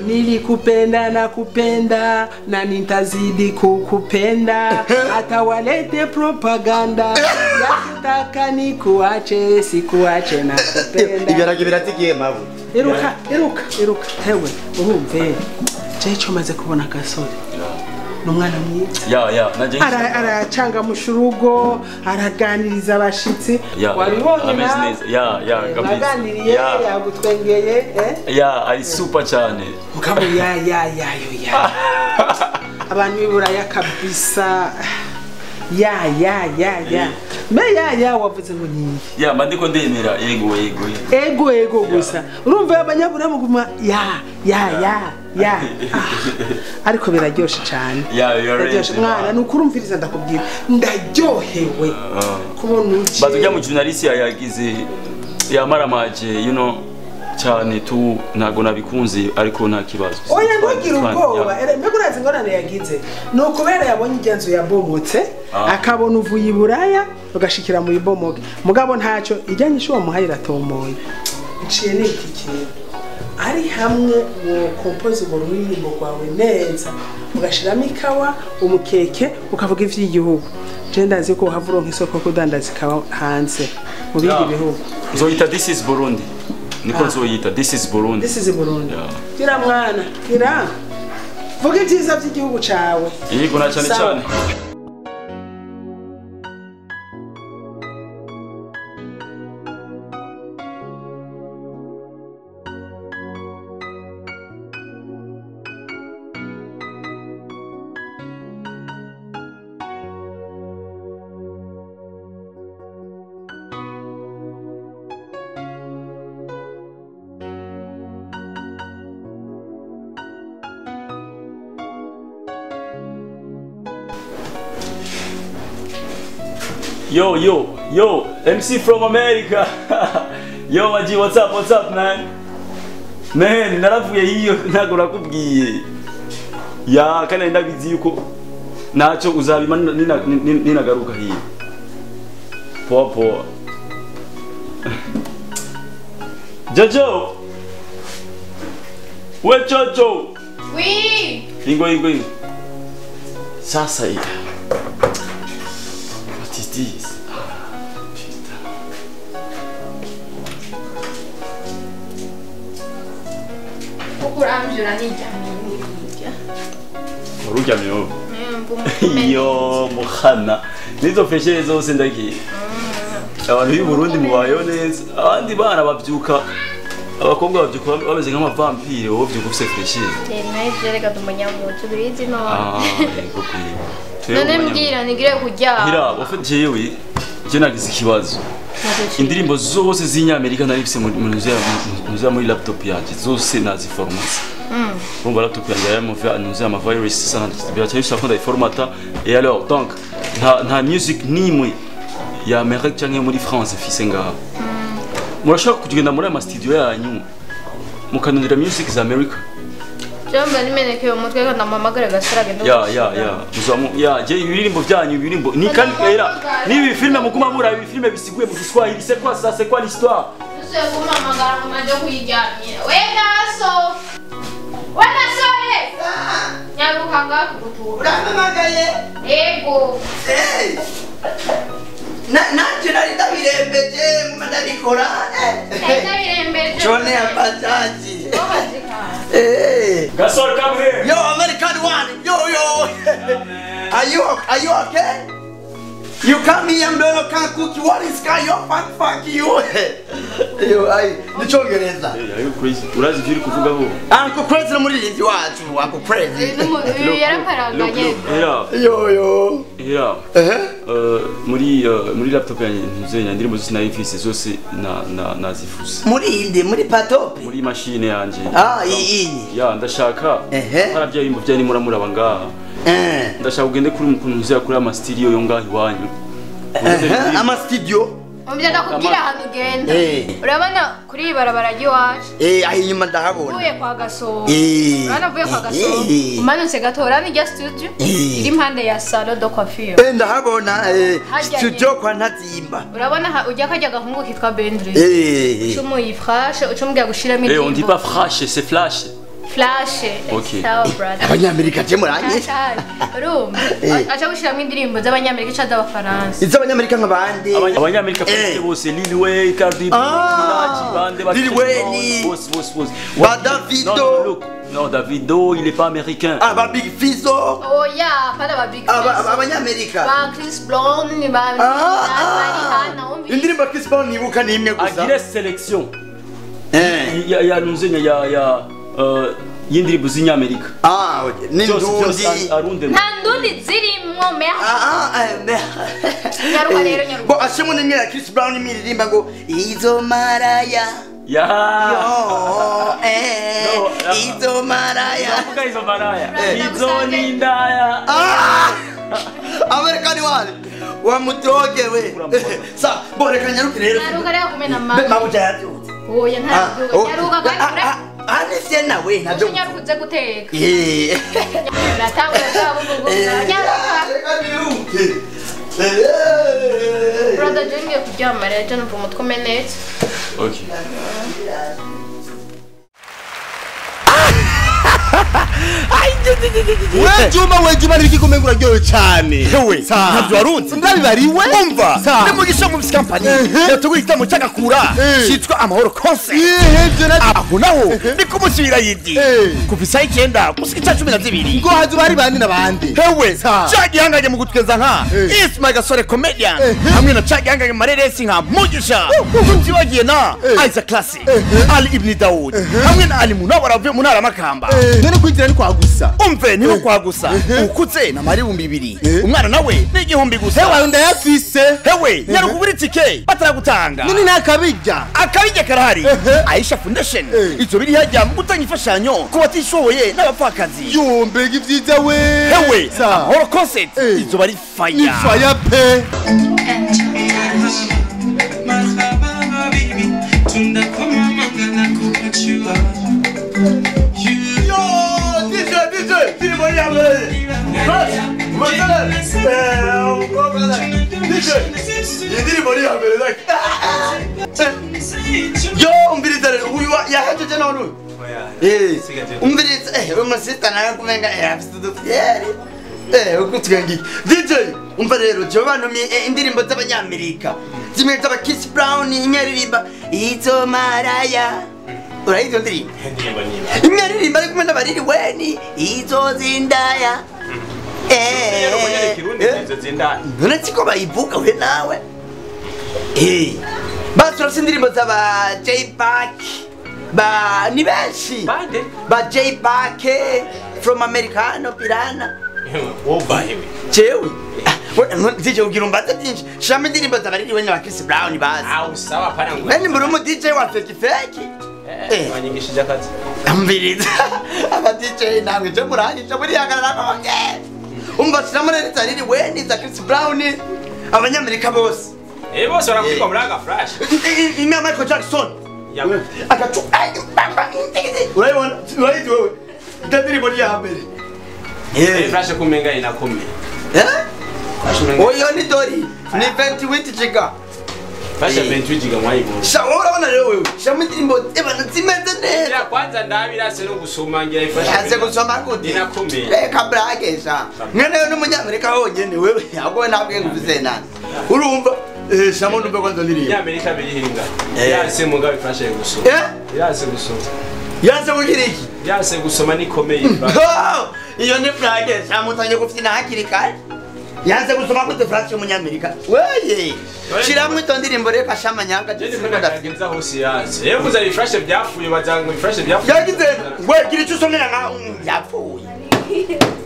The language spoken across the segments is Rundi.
Nilikupenda na kupenda na nitazidi kukupenda, hata walete propaganda ya kutaka nikuache, sikuache na kupenda. Ibiharage biratikiye mabu. Iruka, iruka, iruka. Hewe, urumve. Jecho maze kubona Gasore. Numwana mwiza. Ya, naje. Aracanga mushurugo, araganiriza abashitsi. Wabibonye na? Ya, kabisa. Baganiriye, yagutwengeye, eh? Ya, ari super cyane. Mugabo ya. Abantu b'iburaya kabisa. Ya. Me ya wavuze ngo ni. Ya, mba ndiko ndemera. Yego. Ego gusa. Urumva abanyabura muguma ya. Ariko biraryoshe cyane. Ya, mwana nukurumviriza ndakubwira. Ndaryohewe. Kubona uje. Bazujya mu journalist yagize yamaramaje, you know, cyane tu ntago nabikunze ariko nta kibazo. Oya ntugira ubwoba. Mbega urazi ingorane yagize. Ni ukubera yabonye ingenzo yabomotse, akabona uvuye i Buraya ugashikira mu ibomoke. Mugabo ntacyo ijyanye isho wamuhaye iratomoye. Iciye n'iki kintu. Ari hamwe wo compose urwo ruririmbo rwawe neza, ugashiramo ikawa, umukeke, ukavuga ivy'igihugu. Je ndazi ko uhava uronka isoko kudandaza ikawa hanze mu bindi bihugu. Nzoyita This is Burundi. Niko nzoyita This is Burundi. This is Burundi. Gira mwana, gira. Vuga ibyiza by'igihugu cawe. Yego na cyane cyane. Yo, MC from America. Yo, Maji, what's up, man? Man, naravuye hiyo ntago nakubwiye. Ya, kana ndabizi yuko nacho uzabima ninagaruka hiyo. Poa poa. Jojo. We Jojo. Oui. Ingo. Sasa hiyo. What is this? Putain. Ururyamye. Yo muhana. Nizo feshe zose ndagiye. Abantu b'i Burundi mubayeho neza. Abandi bana bavyuka, abakobwa bavyuka bameze nk'amavampire, wowe uvyuka ufise feshe. Naje reka tumunyamuco birizi no. Ah, yego kuri. None mbwira nigire kuryama. Hira, ufite jewe je nagize ikibazo. Indirimbo zose z'inyamerika narifise muri laptop yanje zose naziformata. Urumva laptop yanje yarimo ama virus sana biracyari bisaba ko ndayiformata. Et alors donc nta music nimwe ya Amerika canke muri France mfise ngaha. Murashaka kugenda muri ama studio yanyu mukanondera music za America. Jomba nimenekeye umutwe kandi amamagara gasara genda. Ya. Muzamu ya je ibirimbo byanyu ibirimbo ni kandi era nibi filme muguma mura ibi filme bisiguye mu Kiswahili, c'est quoi ça, c'est quoi l'histoire? Nse kumamagara manje kuyiryamye. We gaso. We gasore. Nyaruka kugutura. Uramamagaye? Yego. Eh. Nanje nari ndabirembeje ndabikora. Ndabirembeje. Jone abajaji. Hey. Gasol, come here. Yo, American one. Yo. Yeah, are you okay? You come here and don't cook. What is guy? Yo, fuck you. Yo, I. Nichongereza. Hey, are you crazy? Urazi ivyo uri kuvuga ho? Uncle Crazy n'umuririmbyi wacu. Uncle Crazy. Yaraparanganye. Yo. Yeah. Muri laptop yanjye ntuzenya indirimbo zose nari mfise zose nazifuse. Muri inde muri patope? Muri machine yanje. Ah, iyi. Ya, ndashaka. Haravya ibimbo byanyu muramuraba ngaha. Ndashaka ugende kuri mukuntu nzira kuri ama studio yo ngaha iwanyu. Ama studio? Umvya ndakubwira ahantu ugenda. Urabona kuri ibarabara ry'iwacu. Aho inyuma ndahabona. Uvuye kwa Gasongo. Urabona uvuye kwa Gasongo. Umanutse gato urabona irya studio iri impande ya salon de coiffure. Ndahabona studio kwa Ntazimba. Urabona ujya kajya gahungu kitwa Bendri. Ucumuye flash, ucumuye gushiramo indirimbo. On dit pas flash, c'est flash. Flash. Okay. Sawa brother. Abanyamerika je muranye. Urumva acha gushiramo indirimbo z'abanyamerika cyangwa z'abafaransa. Iz'abanyamerika nk'abandi. Abanyamerika bose Lil Wayne, Cardi B, Minaj, bande ba Lil Wayne, boss boss boss. Ba Davido. Non, look. Non, Davido, il est pas américain. Ah, ba Big Fizzo. Oh yeah, pas ba Big Fizzo. Ah, abanyamerika. Ba Chris Brown, ba Rihanna. Indirimbo Chris Brown nibuka ni imwe gusa. Agire sélection. Il y a nous il y a y'indirimbo z'inyamerika. Ah, okay. N'indundi. Nta ndundi zirimo mer. Ah, mer. Nyaruka rero nyaruka. Bo ashimwe n'imwe ya Chris Brown imiririmba ngo izo maraya. Ya. Yo, izo maraya. Ndavuga izo maraya. Izo nindaya. Ah! Amerikani wale. Wa mutroge we. Sa, bo reka nyaruke rero. Nyaruka rero kumena mama. Mabuja yabyutse. Oya ntabyuka. Nyaruka kandi Anise nawe ntabyo nyaruka uze guteka. Natangura zabugugu. Nyaruka. Brother John ngiye kuryama rero John umva umutwe umenetse. Okay. Wejuma nibiki kumengura ryoyo cyane. Hewe, ntabyo warunze. Ndabibariwe. Umva, ni mugisha mu company. Yateguye igitaramo cy'agakura cyitwa Amahoro Concert. Ibyo na aho naho ni ku munsi w'irayidi. Kuva isaha 9 gushika 12. Ngo hazuba hari bandi n'abandi. Hewe, cyagihanganye mu gutweza nka Ismail Gasore comedian hamwe na cyagihanganye mareresi nka Mugisha. Tutibagiye na Isaac Classic, Ali Ibn Daud hamwe na Ali Munawara avuye mu ntara Makamba. None kwinjira ni kwa gusa. Umve niho kwa gusa. Ukutse na mari 2000. Umwana nawe ni 1000 gusa. Hewe ndayafise. Hewe nyarukubura itike bataragutanga. None nakabijya. Akabijya karahari. Aisha Foundation izo biri hajya mu gutanga imfashanyo ku batishoboye n'abapfakazi. Yo mbega ivyiza we. Hewe Amahoro Concert izo bari fire. Ni fire pe. Yo umviriza rero uyu yahejeje none uyu. Umviriza umusista nawe kumenga afite udufyeri. Ukutwengi. DJ umva rero je bantumye indirimbo z'abanyamerika. Zimwe z'aba Chris Brown imwe aririmba izo maraya. Urayizo ndirimbo? Indirimbo niba. Imwe aririmba ari kumwe n'abariri weni izo zindaya. None siko bayivuga we nawe. Basi indirimbo z'aba J Park ba ni benshi. Bande? Ba J Park from Americano Pirana. Woba hewe. Jewe. DJ ugira umbaza byinshi. Shama indirimbo z'abariri weni ba Chris Brown bazi. Ah usawa pana ngo. Bene muri umu DJ wa fake fake. Wanyigishije akazi. Ambiriza. Aba DJ namwe je muranyije muri yagarara ko. Umva shiramo rero zariri weni za Chris Brown abanyamerika bose. Bose barakwirwa muri aga flash. Imwe Michael Jackson. Agacu urayibona urayizi wewe. Ndandiri muri ya mbere. Flash kumenga inakomeye. Oyo ni dori ni 28 giga. Flash 28 giga mwayibona. Sha urabona rero wewe. Shama indirimbo ebana zimeze neza. Ya kwanza ndabirase no gusoma ngira ifashe. Yaze gusoma gute? Inakomeye. Reka brage sha. Mwene yo n'umunyamerika honyene wewe ahubwo ntabwo nguvuze nani. Urumva shama ndumva kwanza ndirimbo. Nyamerika birihinga. Yase mugabe flash gusoma. Yase gusoma. Yase kugira iki? Yase gusoma nikomeye. Iyo ni brage sha mutanye gufina hakiri kare. Yanze gusoma gute flash y'umunyamerika. Weye. Shiramo ito ndirimbo reka shama nyanga ndagenza hose yanze. Rero kuza iflash byapfuye bazanga iflash byapfuye. Yagize we gira icyo usomera nka yapfuye.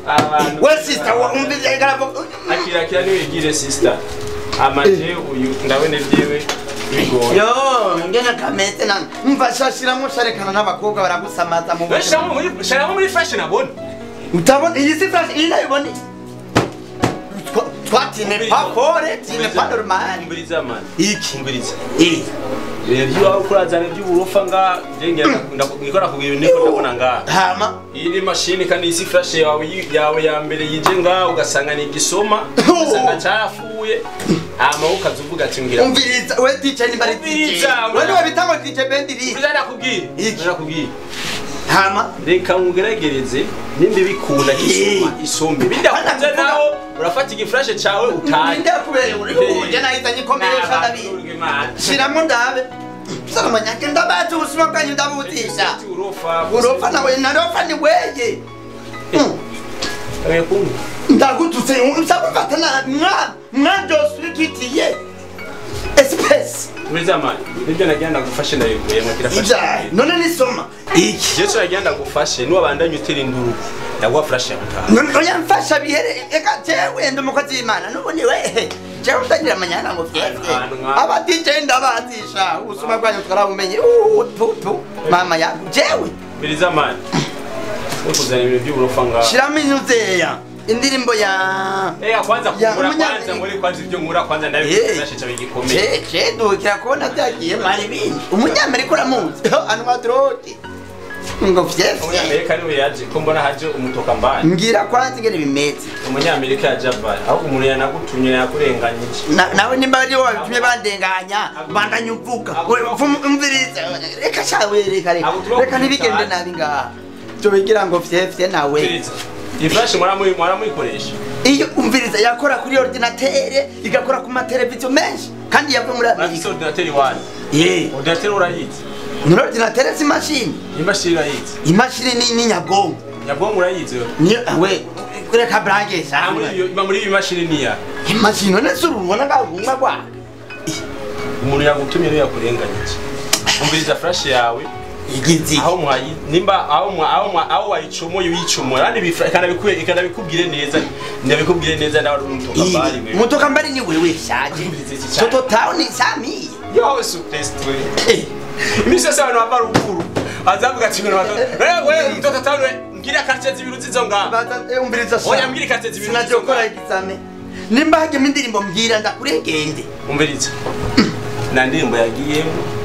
Abantu. We sister umvije ngaravuga. Akira niwigire sister. Amaje uyu ndabone byiwe bigoye. Yo ngena kameze na mva shashiramo sharekana n'abakobwa baragusamaza mu. Shiramo muri flash nabona. Utabona iyi si flash iyi ndayibona. Toi tu n'es pas fort, tu n'es pas normal. Umbiriza man. Iki. Umbiriza. Ibyo ukurazana by'uburofa nga ngira ndakora kugira ibintu ndabona nga. Hama. Iyi ni machine kandi isi flash yawe ya mbere yije nga ugasanga ni igisoma, ugasanga cyarafuye. Hama ukazuvuga ati ngira. Umbiriza we DJ ni bari DJ. Wewe wabitanga DJ Bendiri. Umbiriza nakubwiye. Iki. Nakubwiye. Hama reka nkugeragereze nimba bikunda isoma isombe bidakunze naho urafata igifurashe cawe utaye ndakubere uje nahita nyikomeresha ndabi shiramo ndabe salama nyake ndabazi ubusuma bwanyu ndabutisha urofa nawe narofa ni weye ndagututse usabufata na mwadoswikitiye espèce Mizamani nibyo nagira ndagufashe ndabivuyemo kirafashe none nisoma iki je cyo nagira ndagufashe nuwabandanye utera induru ndaguha flash ya mutaha none oyamfasha bihere eka jewe ndi umukozi w'Imana n'ubundi we jewe utagira amanyanga ngo vyevye aba DJ ndabazisha ubusuma bwanyu twarabumenye tu mama ya jewe Mizamani ukuzana ibintu by'uburofa ngaho shiramo inyuzeya indirimbo ya kwanza kugura kwanza muri kwanza ibyo ngura kwanza ndabifashe cyabe gikomeye je dukira kubona byagiye mari bindi umunyamerika uramuzi anwa droge ngo vyese umunyamerika niwe yaje ko mbona haje umutoka mbani ngira kwanza ingene bimeze umunyamerika yaje avara aho umuntu yanagutumye yakurenganyije nawe nimba ari wowe wabitumye bandenganya bandanya uvuga umviriza reka shawe reka reka ntibigende nabi ngaha byo bigira ngo vyefye nawe iflash mwaramuyikoresha iyo umviriza yakora kuri ordinateur igakora ku mateleviziyo menshi kandi yavuye muri Amerika ordinateur iwanyu ordinateur urayizi ni ordinateur si machine imashini urayizi imashini ni nyabwonko nyabwonko urayizi ni we kureka branche sa muri iyo mashini ni ya imashini none suru ubona ngagumwa kwa umuntu yagutumye niyo yakurenganyije umviriza flash yawe igizi aho mwayi nimba aho aho aho wayicomoye uyicomoye kandi bifra ikana neza ndabikubwire neza nawe uri umutoka mbari wewe umutoka mbari ni wewe shaje Toto Town sami yo suprestwe imisi yose abantu bava ruguru azavuga ati ngo wewe umutoka town ngira quartier zibiri uzizo ngaha umviriza sha oya mbwira quartier zibiri sinaje gukora examen nimba hagemo indirimbo mbwira ndakuregende umviriza na ndirimbo yagiyemo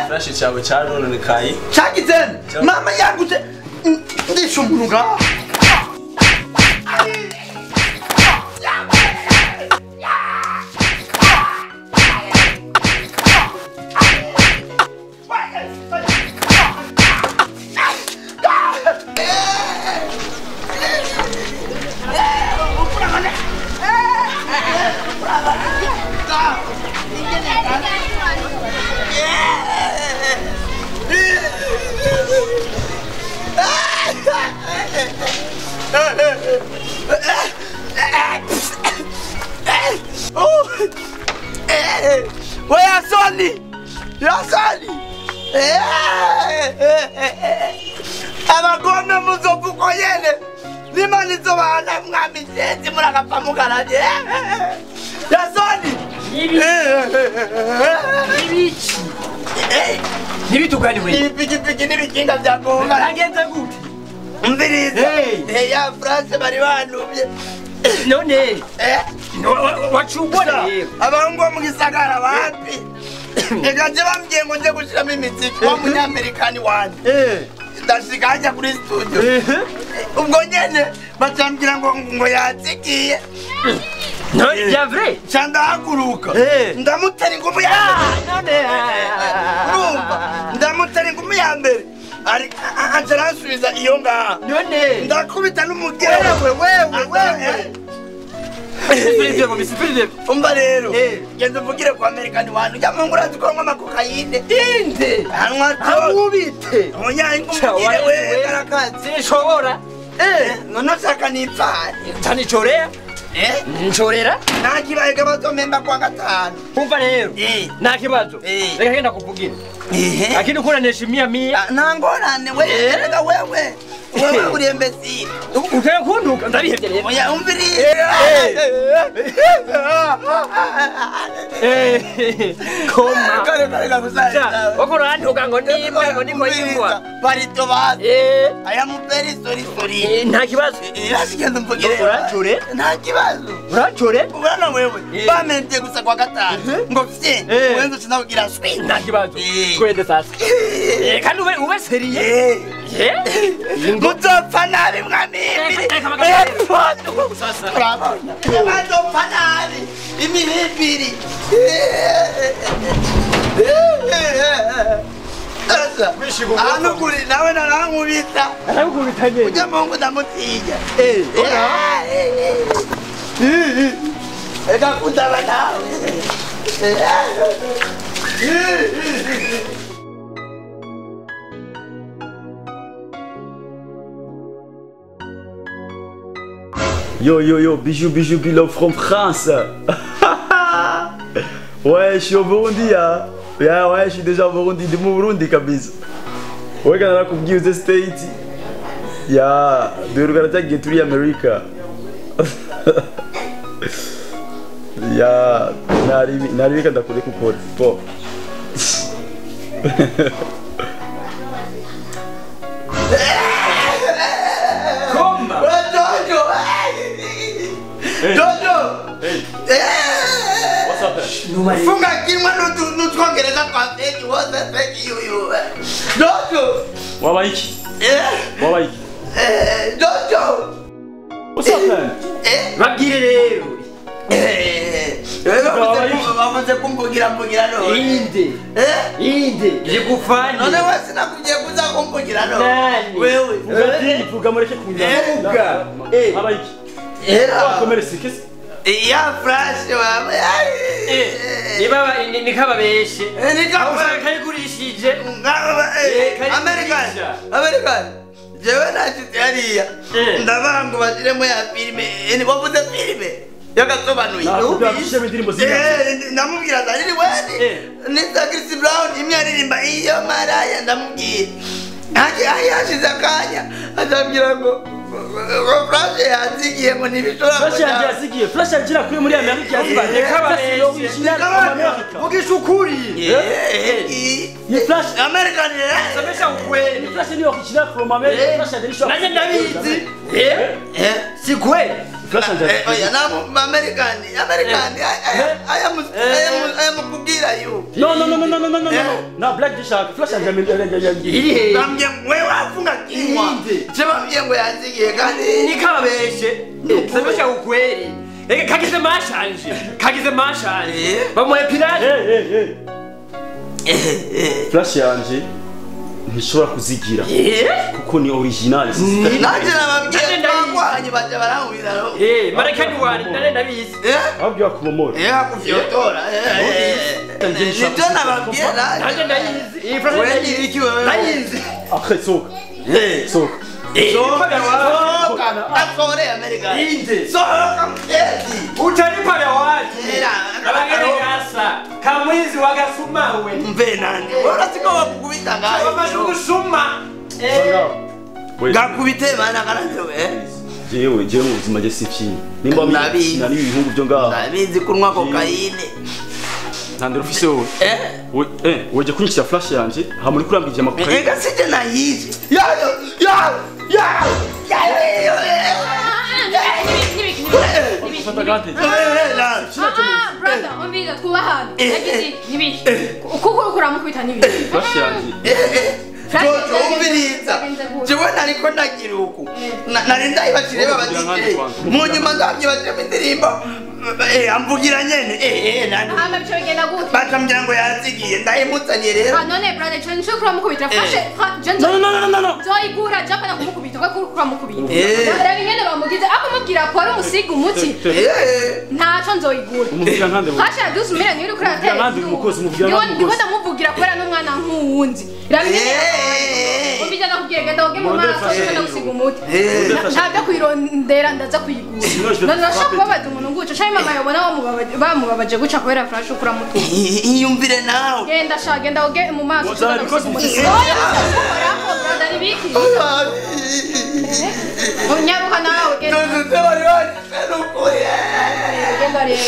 Flash cyawe cyarononekaye cyagize mama yaguje ndisha umuntu ngaha Yasoni! Abagome muzovuko yene nimanizo bana mwamisenzi murakapfa mukarabye Yasoni! Ibiki! Nibitugani we! Ibipikipiki n'ibikinga bya konga nagenze gute? Umviriza! Ya France bari bantumye none wacubona abahungu bo mu gisagara wapi reka nje bambwiye ngo nje gushiramo imiziki wa munyamerikani wanje ndashika hajya kuri studio ubwo nyene bacambwira ngo ngo yatsikiye no ya vrai ca ndahaguruka ndamutera ingumu ya none urumva ndamutera ingumu ya mbere aca aransubiza iyo ngaha none ndakubita n'umugera wewe wewe wewe umva rero genda uvugire ku amerikani wantu ujya mu ngura zikorwa amakokayine inde hanwa amubite umunyangumugire we karakazi sinshobora none ushaka nipfane tanichorea nchorera nta kibaye kabazomemba kwa gatanu umva rero nta kibazo reka genda kuvugira lakini ukuna niheshimia mia nta ngorane wewe reka wewe wewe uri imbesire uteye kuntuka ndabihevye rero oya umviriye koma kare kare kabusaza wako urantuka ngo nimba ngo niko yimbwa parito bazi aya muperi sorry sorry nta kibazo irashigenda mvugire urancure nta kibazo urancure urana wewe bamenye gusa kwa gatanu ngo fye wenze sinakugira swi nta kibazo twende sasa kandi ube ube seriye muzopfa nabi mwamimbiri urabona bazopfa nabi imihibiri Asa ano kuri nawe narankubita Narakubita nyene. Ujya mungu ndamutinya. Eka kundaba nawe. Yo yo yo, bijou bijou bilo from France. Ouais, je suis au Burundi hein. Yeah, ouais, je suis déjà au Burundi, ndi mu Burundi kabisa. Ouais, kana nakubwiye uze state. Ya, duherukana cyagiye turi America. Ya, nari reka ndakureka ukore. Po. Koma. Jojo. Jojo. Hey. What's up? Funga kimwe n'utwongereza twa fake wose fake you you. Jojo. Wabaye iki? Wabaye iki? Jojo. What's up man? Babwire rero. Bavuze kumvugira mvugira none. Inde. Inde. Je gufanye. None wese nakubwiye kuza kumvugira none. Wewe. Vuga mureke kunyanga. Vuga. Habaye iki? Wakomeretse kese? Ya flash wawe. Niba nikababeshe. Usanga kayigurishije. American. American. Jewe nashitse hariya. Ndabango bashiremo ya filime. Wavuze filime. Yagasobanuye. Ndamubwira ati ari weni. Ni Chris Brown imwe aririmba iyo maraya ndamubwira. Hashize akanya azambwira ngo Flash yazigiye ngo ntibishobora Flash yanjye yazigiye. Flash yanjye kuri muri Amerika yazigiye. Vugisha ukuri. Ni Flash American. Semesha ukweli. Ni Flash ni original from America. Flash yanjye ni Nanjye ndabizi. Si kweli. Flash yanjye. Oya na American. American. Aya mukubwira yu. No no no no no no no no. Na Black Shark Flash yanjye iri he? Bambye wewe wafunga kinywa. Je bambye ngo yanzigiye kandi nikababeshe. Semesha ukweli. Eka kagize mashanje. Kagize mashanje. Bamuhe pirate. Flash yanjye ntishobora kuzigira kuko ni original. Nanjye nababwiye twagwanye baje barahurira. Marekani wari ndane ndabizi. Ababwiye kumomora. Akuvyotora. Nibyo nababwiye nanjye ndayizi. Iyi flash ndayizi. Ndayizi. Après sohoka. Sohoka. Sohoka. Akore America. Inde. Sohoka mtezi. Utanipa ya watu. Abangene gasa. Kamwizi wagasumawe. Mve nande. Urasiko wakukubita ngayo. Bamaze gusuma. Gakubite bana karanze. Jewe mu buzima je sipyina. Nimba mbyina n'ibihungu byo ngaho. Ndabizi kunywa kokayine. Ntandero ufise wowe. Weje kunyikira flash yanje ha muri kurambije amakuru. Ega sije nayizi. Ya ya ya. Brother, umviriza twubahane. Yagize nibiki. Kuko kuramukubita nibiki. Flash yanje. Jojo umviriza. Jewe nariko ndagira uku. Nari ndayibashire baba DJ. Mu nyuma ndabyibashire indirimbo. Amvugira nyene. Nani. Hama bico bigenda gute? Batambwira ngo yazigiye ndayimutsanye rero. None brother cyo nshobora kuramukubita flash. No no no no no. Nzoyigura japa na kumukubita ko kuramukubita. Raba ingene bamugize akumubwira ko ari umusiga umuti. Ntaco nzoyigura. Umuvugira nkande. Flash yadusumira ni uri kuri atera. Ndiko ndamuvugira kubera n'umwana nk'uwundi. Raba ingene Umviriza nakubwiye genda woge mu maso ushobora gusiga umuti. Ntabyo kwirondera ndaza kuyigura. None urashobora kubabaza umuntu nguco cyangwa mama yobona bamubabaje guca kubera flash ukura mutu. Iyumvire nawe. Genda sha genda woge mu maso ushobora gusiga umuti. Oya brother nibiki. Unyaruka nawe genda. Genda rero.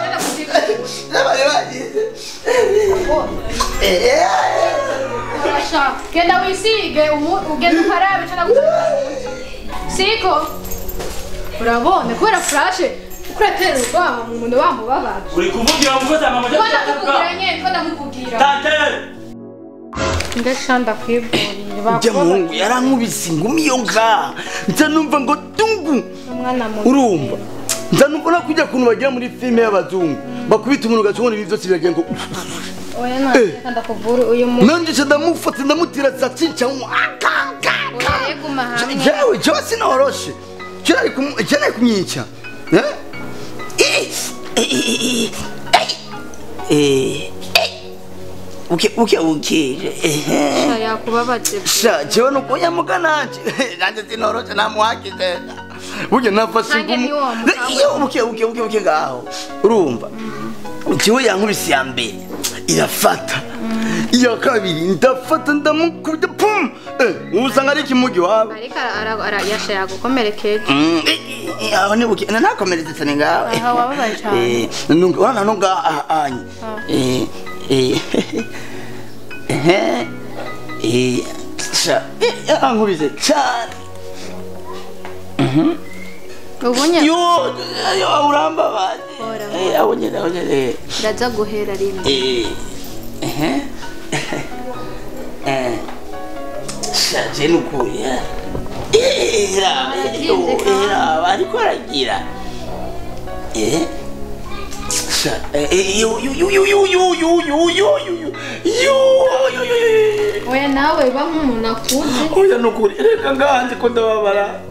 Genda gusiga umuti. Genda wisige ugenda ukarabe cyangwa gusiga. Siko. Urabona kubera flash ukuratera urwamo mu muntu bamubabaje. Uri kuvugira umukozi mama je. Ndakubwira nyene ko ndamubwira. Tante. Ndashanda kwivurira bakubabaje. Mungu yarankubise ingumi yo nga. Nza numva ngo tungu. Umwana muto. Urumva. Nza numva kujya kuntu bagira muri filme y'abazungu. Bakubita umuntu gacubona ibi byose biragiye ngo Oya na reka ndakuvura uyu muntu. Nanje ndamufata ndamutira za cinca akanka. Oya guma hamwe. Jewe jewe sinoroshe. Jera kumyica. Eh? Eh. Uke uke uke. Sha yakubabaje. Sha jewe nukonya mugananje. Nanje sinoroshe namuhakize. Burya nafashe ngumu. Iyo uke uke uke uke ngaho. Urumva. Jewe yankubise ya mbere irafata. Iya kabiri ndafata ndamukubita pum. Usanga ari kimugi wawe. Ariko ara yasha yagukomerekeje. Aho ni buke nakomeretse cyane ngawe. Aha wababaye cyane. Nunga nunga anyi. Sha ankubise cyane. Ubonye yo yo urambabaje. Abonye abonye. Ndaza guhera rimwe. Sha je nukuye. Era ariko aragira. Sha yo yo yo yo yo yo yo yo yo yo yo yo. Oya nawe ba nk'umuntu akuze. Oya nukuri reka nganje ko ndababara.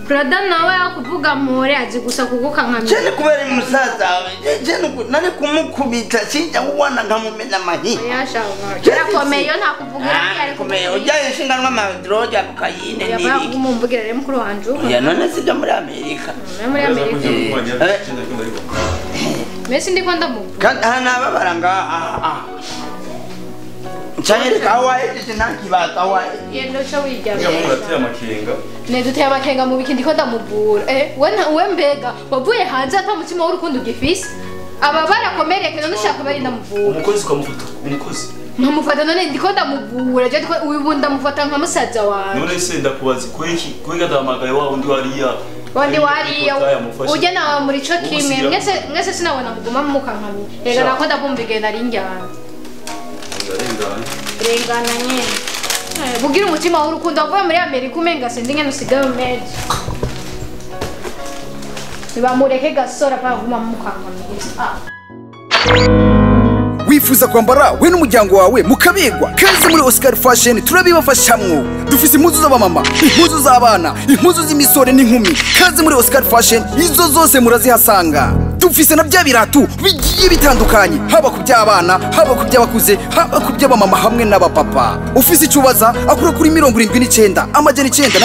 Brother nawe akuvuga mpore azi gusa kugukankamira. Jene kubera musaza je nari kumukubita sinja ubona nkamumena amahi. Yarakomeye yo ntakuvugira ari komeye ujya inshinganwa amadroge ya kokayine n'ibiki. Yaba kumumvugira rero mukuru wanje. Ya none sijya muri Amerika. Muri Amerika. Mesi ndiko ndamuvuga. Kandi nababara ngaha. Chanyereka awaye ntakibaza awaye. Yendo cyo wijya. Murateye amakenga. Ne duteye amakenga mu biki ndiko ndamuvura. We mbega wavuye hanze ata mutima w'urukundo ugifise. Aba barakomereke none ushaka bari ndamuvura. Umukozi ukamufata umukozi. Nkamufata none ndiko ndamuvura. Je ndiko ubu ndamufata nka musaza wawe. None se ndakubaza kweki kweka ndahamagaye wa undi wariya. Wandi wariya ujye nawe muri cyo kimwe mwese mwese sinabona muguma mukankamye. Rega nako ndabumva igenda ari njyana. Rengana nyene. Bugira umutima w'urukundo wavuye muri Amerika umenga sinzi ngene usigaye umeze. Nibamureke gasora paguma mukankamye. Wifuza kwambara we n'umuryango wawe mukabegwa kaze muri Oscar Fashion turabibafashamwo. Dufise impuzu z'abamama, impuzu z'abana, impuzu z'imisore n'inkumi. Kaze muri Oscar Fashion izo zose murazihasanga. Dufise na bya biratu bigiye bitandukanye, haba ku by'abana, haba ku by'abakuze, haba ku by'abamama hamwe n'abapapa. Ufise icubaza akura kuri 79 935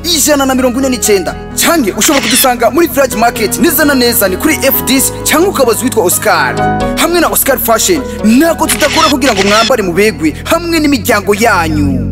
149 canke ushobora kudusanga muri Village Market neza na neza ni kuri FDC cyangwa ukabaza witwa Oscar. Hamwe na Oscar Fashion nako tudakora kugira ngo mwambare mubegwe hamwe n'imiryango yanyu.